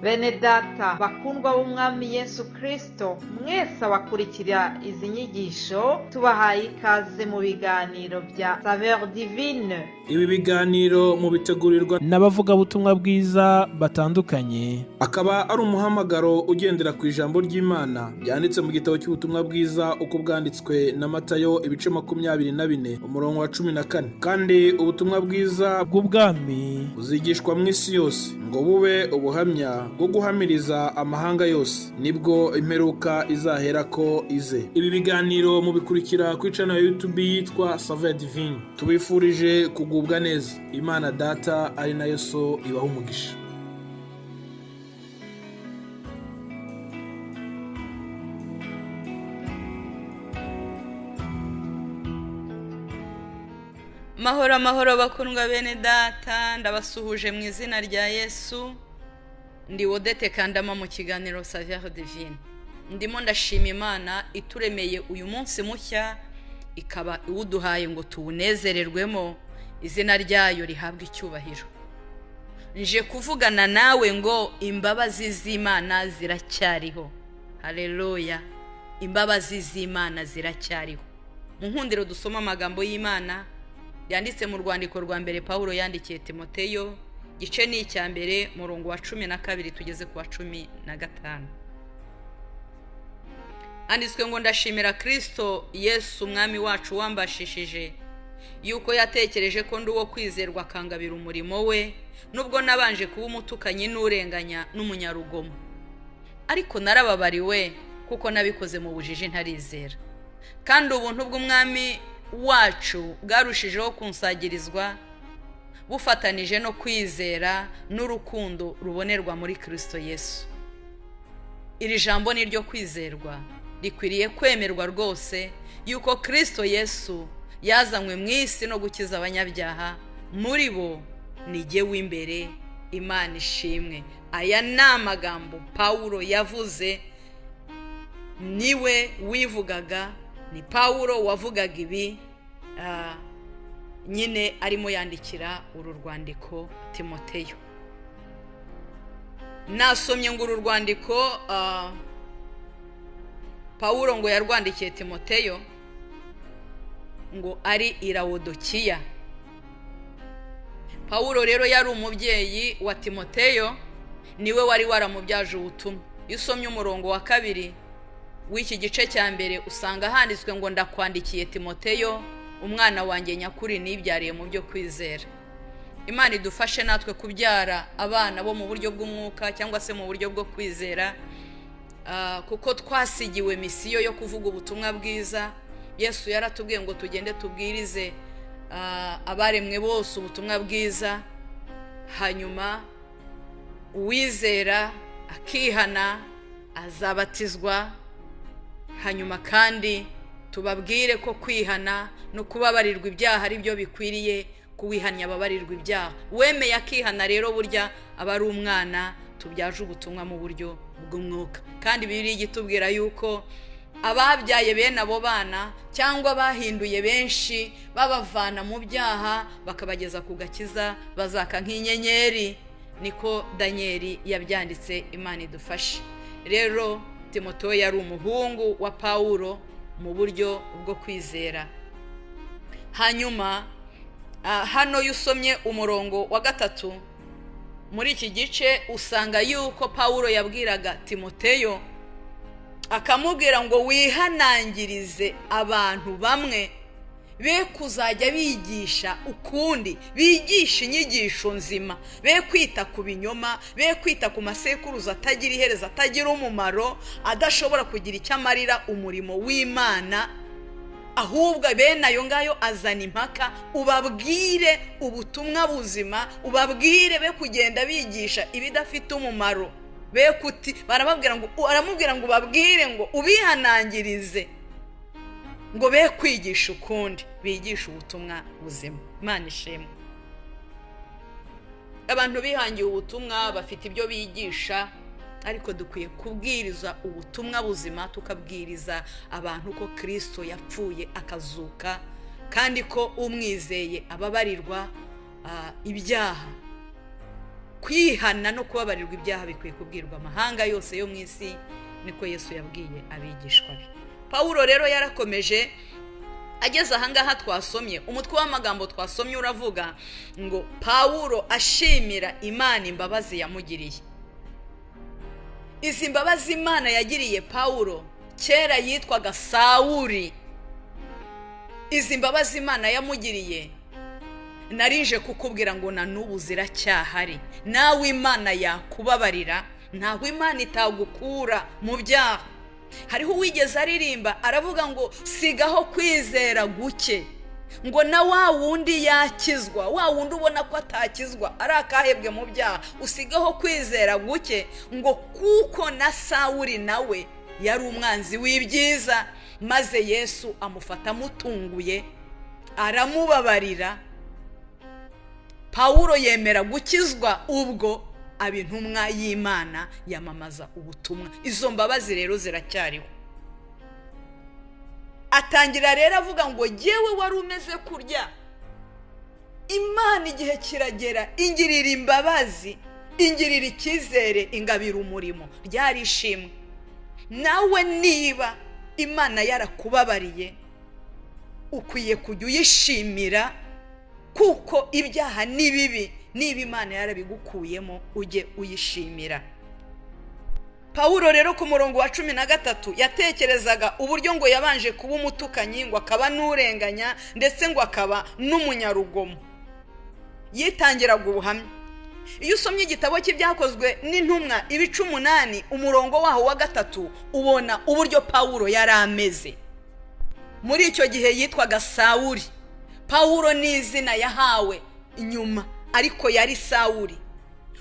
Bene data bakundwa b'Umwami Yesu Kristo, mwese abakurikira izi nyigisho, tubahaye ikaze mu biganiro bya Saveur Divine. Ibi biganiro mubitegurirwa n'abavugabutumwa bwiza batandukanye, akaba ari umuhamagaro ugendera ku ijambo ry'Imana ryanditse mu gitabo cy'ubutumwa bwiza uko bwanditswe na Matayo, ibice 24, umurongo wa 14. Kandi ubutumwa bwiza bw'ubwami buzigishwa mu isi yose ngo bube ubuhamya bwo guhamiriza amahanga yose, nibwo imperuka izaherako ize. Ibi biganiro mubikurikira kuri channel ya YouTube yitwa Saveur Divine. Tubifurije kugubwa neza. Imana Data ari nayo So ibaha umugisha. Mahoro, amahoro, bakundwa bene data, ndabasuhuje mu izina rya Yesu. Ndi Wodete Kandama mu kiganiro Saveur Divine. Ndimo ndashima Imana ituremeye uyu munsi mushya, ikaba iwuduhaye ngo tuwunezererwemo, izina ryayo rihabwe icyubahiro. Nje kuvugana nawe ngo imbabazi z'Imana ziracyariho. Haleluya! Imbabazi z'Imana ziracyariho. Mu nkundiro dusoma amagambo y'Imana yanditse mu rwandiko rwa mbere Pawulo yandikiye Timoteyo, gice ni icya mbere, murongo wa 12 tugeze ku wa 15. Handitswe ngo: "Ndashimira Kristo Yesu Umwami wacu wambashishije yuko yatekereje ko ndi uwo kwizerwa, akangabira umurimo we, nubwo nabanje kuba umutukanyi n'urenganya n'umunyarugomo. Ariko narababariwe kuko nabikoze mu bujiji ntarizera. Kandi ubuntu bw'Umwami wacu bwarushijeho kunsagirizwa, bufatanije no kwizera n'urukundo rubonerwa muri Kristo Yesu. Iri jambo ni iryo kwizerwa, rikwiriye kwemerwa rwose, yuko Kristo Yesu yazanywe mu isi no gukiza abanyabyaha, muri bo ni w'imbere. Imana ishimwe." Aya ni amagambo Pawulo yavuze, niwe wivugaga, ni Pawulo wavugaga ibi nyine arimo yandikira uru rwandiko Timoteyo. Nasomye ngo uru rwandiko Pawulo ngo yarwandikiye Timoteyo ngo ari i Lawodokiya. Pawulo rero yari umubyeyi wa Timoteyo, niwe wari waramubyaje ubutumwa. Iyo usomye umurongo wa 2 w'iki gice cya mbere, usanga handitswe ngo: "Ndakwandikiye Timoteyo, umwana wanjye nyakuri nibyariye mu byo kwizera." Imana idufashe natwe kubyara abana bo mu buryo bw'umwuka cyangwa se mu buryo bwo kwizera, kuko twasigiwe misiyo yo kuvuga ubutumwa bwiza. Yesu yaratubwiye ngo tugende tubwirize abaremwe bose ubutumwa bwiza, hanyuma uwizera akihana azabatizwa. Hanyuma kandi tubabwire ko kwihana no kubabarirwa ibyaha ari byo bikwiriye, kuwihanya ababarirwa ibyaha. Wemeye akihana rero burya aba ari umwana tubyaje ubutumwa mu buryo bw'umwuka. Kandi Bibiliya itubwira yuko ababyaye bene abo bana, cyangwa bahinduye benshi babavana mu byaha bakabageza ku gakiza, bazaka nk'inyenyeri, niko Daniyeli yabyanditse. Imana idufashe. Rero Timoteyo yari umuhungu wa Pawulo mu buryo bwo kwizera. Hanyuma hano iyo usomye umurongo wa 3 muri iki gice, usanga yuko Pawulo yabwiraga Timoteyo akamubwira ngo: "Wihanangirize abantu bamwe be kuzajya bigisha ukundi, bigisha inyigisho nzima, be kwita ku binyoma, be kwita ku masekuruza atagira iherezo, atagira umumaro, adashobora kugira icyo amarira umurimo w'Imana. Ahubwo bene ayo ngayo azana impaka. Ubabwire ubutumwa buzima, ubabwire be kugenda bigisha ibidafite umumaro." Be kuti barababwira ngo, aramubwira ngo ubabwire, ngo ubihanangirize ngo be kwigisha ukundi, bigisha ubutumwa buzima. Imana ishimwe. Abantu bihangiye ubutumwa, bafite ibyo bigisha, ariko dukwiye kubwiriza ubutumwa buzima, tukabwiriza abantu ko Kristo yapfuye akazuka, kandi ko umwizeye ababarirwa ibyaha. Kwihana no kubabarirwa ibyaha bikwiye kubwirwa amahanga yose yo mu isi, niko Yesu yabwiye abigishwa be. Pawulo rero yarakomeje ageze ahangaha twasomye, umutwe w'amagambo twasomye uravuga ngo Pawulo ashimira Imana imbabazi yamugiriye. Izi mbabazi Imana yagiriye Pawulo, kera yitwaga Sawuri, izi mbabazi Imana yamugiriye, narije kukubwira ngo na n'ubu ziracyahari. Nawe Imana yakubabarira, ntaho Imana itagukura mu byaha. Hariho uwigeze aririmba aravuga ngo sigaho kwizera guke, ngo na wa wundi yakizwa, wa wundi ubona ko atakizwa ari akahebwe mu byaha, usigaho kwizera guke, ngo kuko na Sawuri nawe yari umwanzi w'ibyiza, maze Yesu amufata amutunguye aramubabarira. Pawulo yemera gukizwa, ubwo aba intumwa y'Imana yamamaza ubutumwa. Izo mbabazi rero ziracyariho. Atangira rero avuga ngo jyewe wari umeze kurya, Imana igihe kiragera ingirira imbabazi, ingirira icyizere, ingabira umurimo. Ryari ishimwe. Nawe niba Imana yarakubabariye, ukwiye kujya uyishimira, kuko ibyaha ni bibi. Niba Imana yarabigukuyemo, ujye uyishimira. Pawulo rero ku murongo wa 13 yatekerezaga uburyo ngo yabanje kuba umutukanyi, ngo akaba n'urenganya, ndetse ngo akaba n'umunyarugomo. Yitangiraga ubuhamya. Iyo usomye igitabo cy'Ibyakozwe n'Intumwa ibice 8 umurongo waho wa 3, ubona uburyo Pawulo yari ameze. Muri icyo gihe yitwaga Sawuri. Pawulo ni izina yahawe inyuma, ariko yari Sawuri.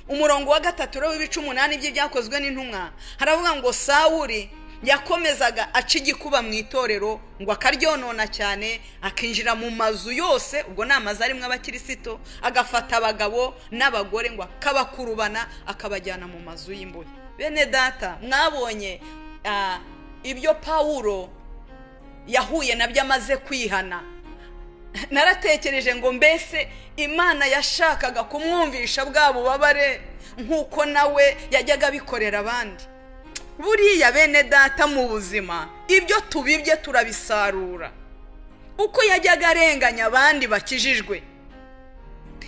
Umurongo wa 3 rero w'ibice 8 by'Ibyakozwe n'Intumwa haravuga ngo Sawuri yakomezaga aca igikuba mu itorero, ngo akaryonona cyane, akinjira mu mazu yose, ubwo ni amazu arimo abakirisito, agafata abagabo n'abagore ngo akabakurubana akabajyana mu mazu y'imbohe. Bene data, mwabonye ibyo Pawulo yahuye nabyo amaze kwihana. Naratekereje ngo mbese Imana yashakaga kumwumvisha bwa bubabare nk'uko nawe yajyaga abikorera abandi. Buriya bene data, mu buzima ibyo tubibye turabisarura. Uko yajyaga arenganya abandi bakijijwe,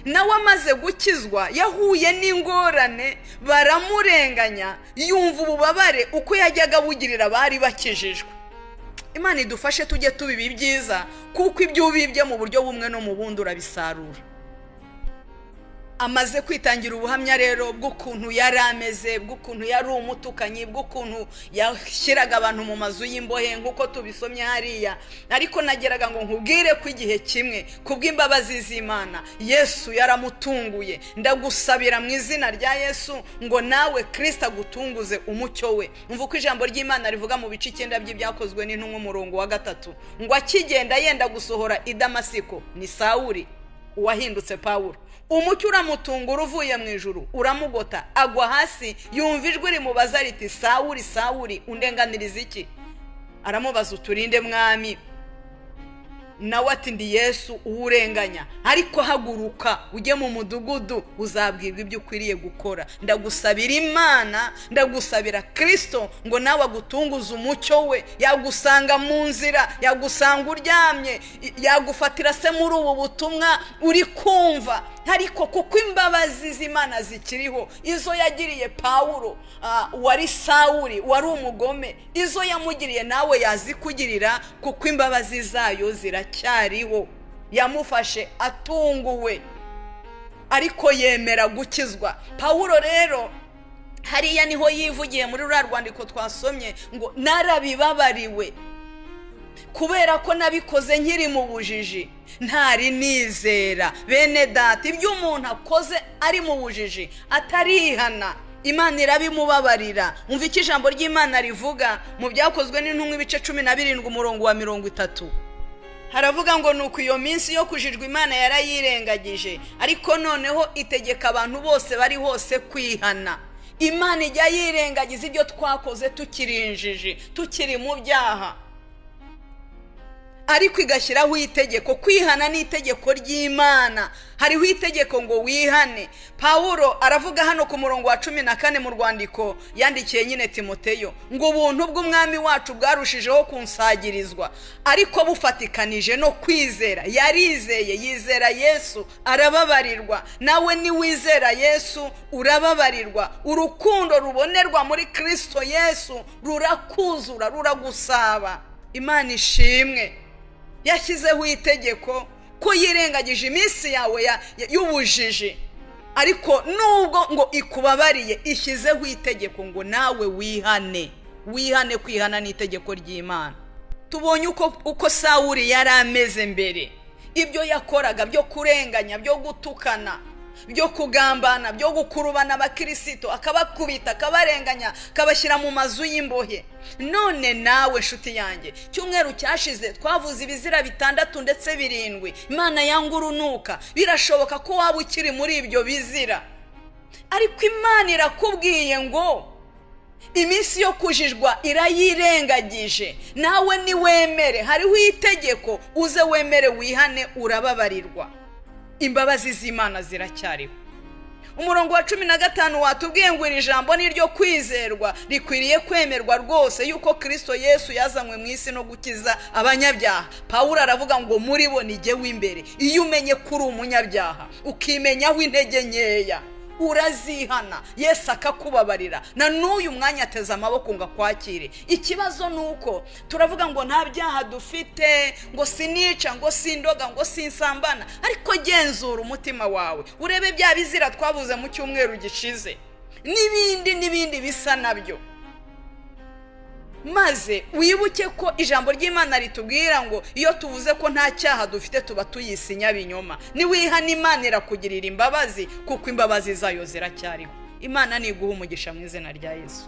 nawe amaze gukizwa yahuye n'ingorane, baramurenganya, yumva ububabare uko yajyaga abugirira abari bakijijwe. Imana idufashe tujye tubiba ibyiza, kuko ibyo ubibye mu buryo bumwe no mu bundi urabisarura. Amaze kwitangira ubuhamya rero bw'ukuntu yari ameze, bw'ukuntu yari umutukanyi, bw'ukuntu yashyiraga abantu mu mazu y'imbohe nk'uko tubisomye hariya. Ariko nageraga ngo nkubwire ko igihe kimwe kubw'imbabazi z'Imana Yesu yaramutunguye. Ndagusabira mu izina rya Yesu ngo nawe Kristo agutunguze umucyo we. Umva uko ijambo ry'Imana rivuga mu bice 9 by'Ibyakozwe n'Intumwa umurongo wa 3, ngo akigenda yenda gusohora i Damasiko, ni Sawuri uwahindutse Pawulo, umucyo uramutungura uvuye mu ijuru uramugota, agwa hasi, yumva ijwi rimubaza riti Sawuri, Sawuri, undenganiriza iki? Aramubaza uturinde mwami? Nawe ati ndi Yesu uwurenganya, ariko haguruka ujye mu mudugudu uzabwirwa ibyo ukwiriye gukora. Ndagusabira Imana, ndagusabira Kristo ngo nawe agutunguze umucyo we. Yagusanga mu nzira, yagusanga uryamye, yagufatira se muri ubu butumwa uri kumva, ariko kuko imbabazi z'Imana zikiriho, izo yagiriye Pawulo wari Sawuri wari umugome, izo yamugiriye nawe yazikugirira, kuko imbabazi zayo ziracyariho. Yamufashe atunguwe, ariko yemera gukizwa. Pawulo rero hariya niho yivugiye muri ruriya rwandiko twasomye ngo narabibabariwe kubera ko nabikoze nkiri mu bujiji, ntari nizera. Bene data, ibyo umuntu akoze ari mu bujiji atarihana, Imana irabimubabarira. Umva icyo ijambo ry'Imana rivuga mu Byakozwe n'Intumwa ibice 17 umurongo wa 30. Haravuga ngo nuko iyo minsi yo kujijwa Imana yarayirengagije, ariko noneho itegeka abantu bose bari hose kwihana. Imana ijya yirengagiza ibyo twakoze tukiri injiji, tukiri mu byaha. Ariko igashyiraho itegeko. Kwihana ni itegeko ry'Imana, hariho itegeko ngo wihane. Pawulo aravuga hano ku murongo wa 14 mu rwandiko yandikiye nyine Timoteyo ngo ubuntu bw'umwami wacu bwarushijeho kunsagirizwa, ariko bufatikanije no kwizera. Yarizeye, yizera Yesu arababarirwa. Nawe niwizera Yesu urababarirwa. Urukundo rubonerwa muri Kristo Yesu rurakuzura, ruragusaba. Imana ishimwe, yashyizeho itegeko ko yirengagije iminsi yawe y'ubujiji, ariko nubwo ngo ikubabariye ishyizeho itegeko ngo nawe wihane. Wihane, kwihana ni itegeko ry'Imana. Tubonye uko Sawuli yari ameze mbere, ibyo yakoraga byo kurenganya, byo gutukana, byo kugambana, byo gukurubana abakirisito, akabakubita, akabarenganya, akabashyira mu mazu y'imbohe. None nawe nshuti yanjye, cyumweru cyashize twavuze ibizira 6 ndetse 7 Imana yanga urunuka. Birashoboka ko waba ukiri muri ibyo bizira, ariko Imana irakubwiye ngo iminsi yo kujijwa irayirengagije. Nawe niwemere, hariho itegeko, uze wemere wihane, urababarirwa. Imbabazi z'Imana ziracyariho. Umurongo wa 15 watubwiye ngo iri jambo ni iryo kwizerwa, rikwiriye kwemerwa rwose, yuko Kristo Yesu yazanywe mu isi no gukiza abanyabyaha. Pawulo aravuga ngo muri bo ni jye w'imbere. Iyo umenye ko uri umunyabyaha, ukimenyaho intege nkeya, urazihana, Yesu akakubabarira. Na n'uyu mwanya ateze amaboko ngo akwakire. Ikibazo ni uko turavuga ngo nta byaha dufite, ngo sinica, ngo sindoga, ngo sinsambana. Ariko genzura umutima wawe, urebe bya bizira twavuze mu cyumweru gishize, n'ibindi n'ibindi bisa nabyo, maze wibuke ko ijambo ry'Imana ritubwira ngo iyo tuvuze ko nta cyaha dufite tuba tuyisinya binyoma. Niwihana Imana irakugirira imbabazi, kuko imbabazi zayo ziracyariho. Imana niguha umugisha mu izina rya Yesu.